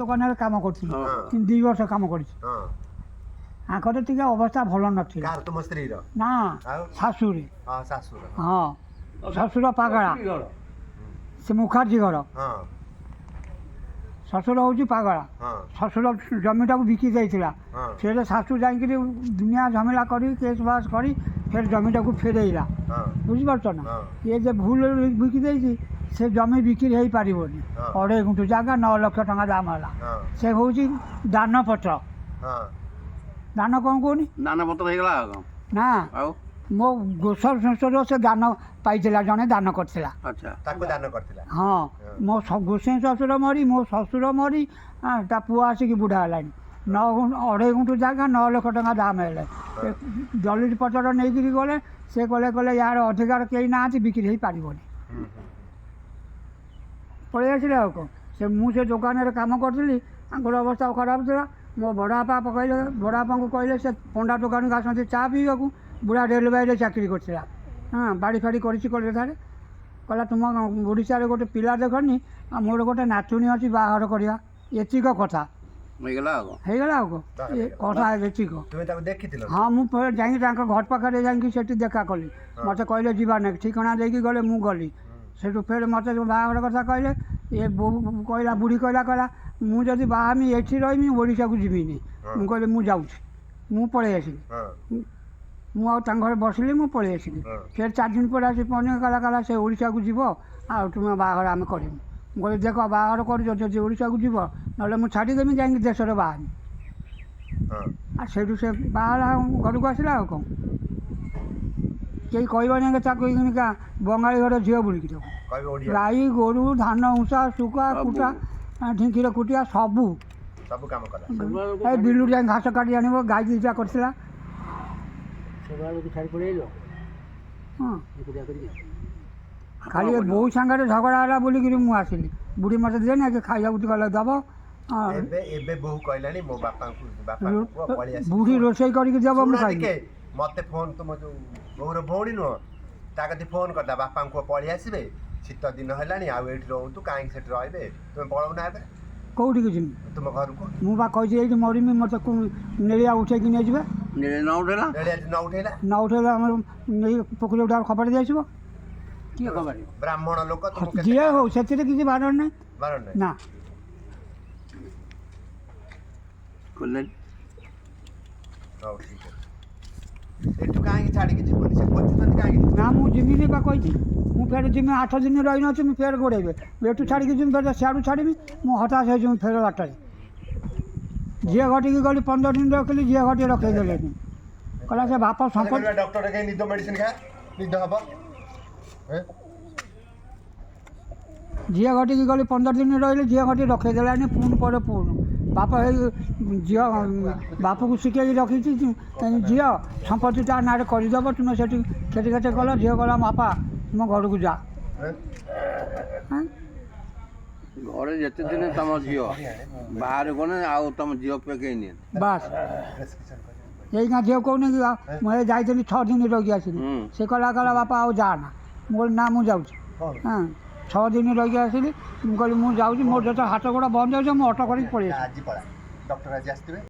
ଦୋକାନରେ କାମ କରୁଥିଲି। ହଁ। 2 ବର୍ଷ କାମ କରିଛି। ଆଙ୍କର ଟିକେ ଅବସ୍ଥା ଭଲ ନଥିଲା। କାହାର, ତୁମ ସ୍ତ୍ରୀର? ନା। ଆଉ? ଶାଶୁରେ। ହଁ, ଶାଶୁର। ହଁ, ଶ୍ୱଶୁର ପାଗଳା, ସେ ମୁଖାର୍ଜୀ ଘର। ଶ୍ୱଶୁର ହେଉଛି ପାଗଳା। ଶ୍ୱଶୁର ଜମିଟାକୁ ବିକି ଦେଇଥିଲା। ଫେରେ ଶାଶୁ ଯାଇକିରି ଦୁନିଆ ଝାମେଲା କରି, କେସ୍ ବାସ୍ କରି ଫେର ଜମିଟାକୁ ଫେରେଇଲା। ବୁଝିପାରୁଛ ନା? ହଁ। ଇଏ ଯେ ଭୁଲ ବିକି ଦେଇଛି, ସେ ଜମି ବିକ୍ରି ହେଇପାରିବନି। 2.5 ଗୁଣ୍ଠ ଜାଗା, 9 ଲକ୍ଷ ଟଙ୍କା ଦାମ ହେଲା। ସେ ହେଉଛି ଦାନପତ୍ର। ଦାନ କ'ଣ କହୁନି? ଦାନ ପତ୍ର ହେଇଗଲା ଆଉ କ'ଣ? ନା। ଆଉ? ମୋ ଗୋସର ଶ୍ୱଶୁର ସେ ଦାନ ପାଇଥିଲା, ଜଣେ ଦାନ କରିଥିଲା। ଆଚ୍ଛା। ତାକୁ ଦାନ କରିଥିଲା? ହଁ, ମୋ ଗୋସାଇଁ ଶ୍ୱଶୁର ମରି, ମୋ ଶ୍ୱଶୁର ମରି, ତା ପୁଅ ଆସିକି ବୁଢ଼ା ହେଲାଣି। 9 ଗୁଣ୍ଠ, 2.5 ଗୁଣ୍ଠ ଜାଗା, 9 ଲକ୍ଷ ଟଙ୍କା ଦାମ ହେଲେ ଦଲିଲ ପତ୍ର ନେଇକିରି ଗଲେ। ସେ କହିଲେ ୟାର ଅଧିକାର କେହି ନାହାନ୍ତି, ବିକ୍ରି ହେଇପାରିବନି। ହୁଁ, ହୁଁ। ପଳେଇ ଆସିଲେ ଆଉ କ'ଣ। ସେ ମୁଁ ସେ ଦୋକାନରେ କାମ କରୁଥିଲି, ତାଙ୍କର ଅବସ୍ଥା ଖରାପ ଥିଲା। ମୋ ବଡ଼ବାପା ପକାଇଲେ, ବଡ଼ବାପାଙ୍କୁ କହିଲେ, ସେ ପଣ୍ଡା ଦୋକାନକୁ ଆସନ୍ତି ଚା ପିଇବାକୁ। ବୁଢ଼ା ରେଲବାଇରେ ଚାକିରି କରିଥିଲା। ହଁ, ବାଡ଼ି ଫାଡ଼ି କରିଛି କଲିକତାରେ। କହିଲା, ତୁମ ଓଡ଼ିଶାରେ ଗୋଟେ ପିଲା ଦେଖନି, ଆଉ ମୋର ଗୋଟେ ନାତୁଣୀ ଅଛି, ବାହାଘର କରିବା। ଏତିକ କଥା। ହେଇଗଲା ଆଉ କ'ଣ? ହେଇଗଲା ଆଉ କ'ଣ ଏ କଥା, ଏତିକ। ତୁମେ ତାକୁ ଦେଖିଥିଲ? ହଁ, ମୁଁ ଫେର ଯାଇକି ତାଙ୍କ ଘର ପାଖରେ ଯାଇକି ସେଠି ଦେଖା କଲି। ମୋତେ କହିଲେ ଯିବା ନାଇଁ, ଠିକଣା ଦେଇକି ଗଲେ, ମୁଁ ଗଲି। ସେଠୁ ଫେର ମୋତେ ବାହାଘର କଥା କହିଲେ। ଏ ବୋହୂ କହିଲା, ବୁଢ଼ୀ କହିଲା, ମୁଁ ଯଦି ବାହା ହେମି ଏଠି ରହିମି, ଓଡ଼ିଶାକୁ ଯିବିନି। ମୁଁ କହିଲି, ମୁଁ ଯାଉଛି। ମୁଁ ପଳେଇ ଆସିଲି। ମୁଁ ଆଉ ତାଙ୍କ ଘରେ ବସିଲି, ମୁଁ ପଳେଇ ଆସିଲି। ଫେର 4 ଦିନ ପରେ ଆସି ପହଞ୍ଚି କହିଲା, ସେ ଓଡ଼ିଶାକୁ ଯିବ ଆଉ ତୁମେ ବାହାଘର ଆମେ କରିବୁ। ମୁଁ କହିଲି, ଦେଖ, ବାହାଘର କରୁଛ ଯଦି ଓଡ଼ିଶାକୁ ଯିବ, ନହେଲେ ମୁଁ ଛାଡ଼ିଦେମି, ଯାଇକି ଦେଶରେ ବାହା ହେମି। ଆଉ ସେଇଠୁ ସେ ବାହା ହେଲା, ଘରକୁ ଆସିଲା ଆଉ କ'ଣ। କେହି କହିବନି କି ତାକୁ ଏଇଖିନିକା ବଙ୍ଗାଳୀ ଘର ଝିଅ ବୋଲିକି ତାକୁ। କହିବେ ଓଡ଼ିଆ। ଗାଈ ଗୋରୁ, ଧାନ ଉଁସା, ଶୁଖା ସବୁ। କୁଟା, ଢିଙ୍କିରେ କୁଟିଆ ସବୁ। ସବୁ କାମ କଲା। ଏଇ ବିଲରୁ ଯାଇ ଘାସ କାଟି ଆଣିବ। ଗାଈ ଦୁଇଟା କରିଥିଲା। ଛାଡ଼ି ପଳେଇଲ? ହଁ। ଏକୁଟିଆ କରିକି? ଖାଲି ଏ ବୋଉ ସାଙ୍ଗରେ ଝଗଡ଼ା ହେଲା ବୋଲିକିରି ମୁଁ ଆସିଲି। ବୁଢ଼ୀ ମୋତେ ଦିଏ ନା କି ଖାଇବାକୁ ଗଲେ ଦବ। ହଁ। ଏବେ ବୋହୂ କହିଲାଣି ମୋ ବାପାଙ୍କୁ, ବାପାଙ୍କୁ କୁହ ପଳେଇ ଆସିବେ। ବୁଢ଼ୀ ରୋଷେଇ କରିକି ଦେବ, ମୁଁ ଶୁଣ ଖାଇବି। ଟିକେ, ମତେ ଫୋନ, ତୁମ ଯୋଉ ବୋହୂର ଭଉଣୀ ନୁହଁ, ତା କତି ଫୋନ କରିଦା, ବାପାଙ୍କୁ କୁହ ପଳେଇ ଆସିବେ, ଶୀତ ଦିନ ହେଲାଣି, ଆଉ ଏଇଠି ରୁହନ୍ତୁ, କାହିଁକି ସେଠି ରହିବେ? ତୁମେ ପଳଉନା ଏବେ। କୋଉଠିକି ଯିବି? ତୁମ ଘରକୁ। ମୁଁ ବା କହିଛି ଏଇଠି ମରିମି, ମୋତେ ନେଳିଆ ଉଠେଇକି ନେଇଯିବେ। ନେଳି ନ ଉଠେଇଲା? ନେଳିଆ ଯଦି ନ ଉଠେଇଲା? ନ ଉଠେଇଲେ ଆମର ନେଇ ପୋଖରୀ ଉଠା ଖବର ଦେଇଆସିବ। କିଏ ଖବର? ବ୍ରାହ୍ମଣ ଲୋକ ତୁମକୁ କେତେ ଯିଏ ହଉ, ସେଥିରେ କିଛି ବାରଣ ନାହିଁ। ବାରଣ ନାହିଁ? ନା। ଖୋଲିଲେନି। ହଉ, ଠିକ ଅଛି। ଏଠୁ କାହିଁକି ଛାଡ଼ିକି ଯିବନି? ସେ ଖୋଜୁଛନ୍ତି କାହିଁକି? ନା, ମୁଁ ଯିମିନି ବା କହିଛି। ମୁଁ ଫେର ଯିମି, 8 ଦିନ ରହିନଛି, ମୁଁ ଫେର ଗୋଡ଼େଇବେ। ଏଠୁ ଛାଡ଼ିକି ଯିମି, ଫେର ସିଆଡ଼ୁ ଛାଡ଼ିବି, ମୁଁ ହତାଶ ହେଇଯିବି ଫେର ବାଟରେ। ଝିଅ ଘଟିକି ଗଲି, 15 ଦିନ ରଖିଲି, ଝିଅ ଘଟି ରଖେଇଦେଲେନି। କହିଲା ସେ ବାପ ସମ୍ପତ୍ତି। ଡକ୍ଟର କାହିଁ, ନିଦ ମେଡିସିନ ଖା, ନିଦ ହବ। ଝିଅ ଘଟିକି ଗଲି, 15 ଦିନ ରହିଲି, ଝିଅ ଘଟି ରଖେଇଦେଲାନି। ପୁଣି ପରେ ପୁଣି ବାପ ହେଇ ଝିଅ ବାପକୁ ଶିଖେଇକି ରଖିଛି, ଝିଅ ସମ୍ପତ୍ତି ତା ନାଁରେ କରିଦେବ, ତୁମେ ସେଠି ଖେଚେ ଖେଚେ କଲ। ଝିଅ କହିଲା, ବାପା ତୁମ ଘରକୁ ଯା। ହଁ? ଘରେ ଯେତେ ଦିନ ତମ ଝିଅ, ବାହାରେ ଗଲେ ଆଉ ତମ ଝିଅ ପକେଇ ନିଅନ୍ତି। ବାସ୍, ଏଇ ଗାଁ ଝିଅ କହୁନି କି, ମୁଁ ଏ ଯାଇଥିଲି, 6 ଦିନ ରହିକି ଆସିଲି। ସେ କହିଲା, ବାପା ଆଉ ଯା ନା। ମୁଁ କହିଲି, ନା, ମୁଁ ଯାଉଛି। ହଁ, 6 ଦିନ ରହିକି ଆସିଲି। ମୁଁ କହିଲି, ମୁଁ ଯାଉଛି, ମୋର ଯେତେବେଳେ ହାତ ଗୋଡ଼ ବନ୍ଦ ହେଇଯିବ, ମୁଁ ଅଟୋ କରିକି ପଳେଇ ଆସିବି। ଆଜି ପଳା, ଡକ୍ଟର ଆଜି ଆସିଥିବେ।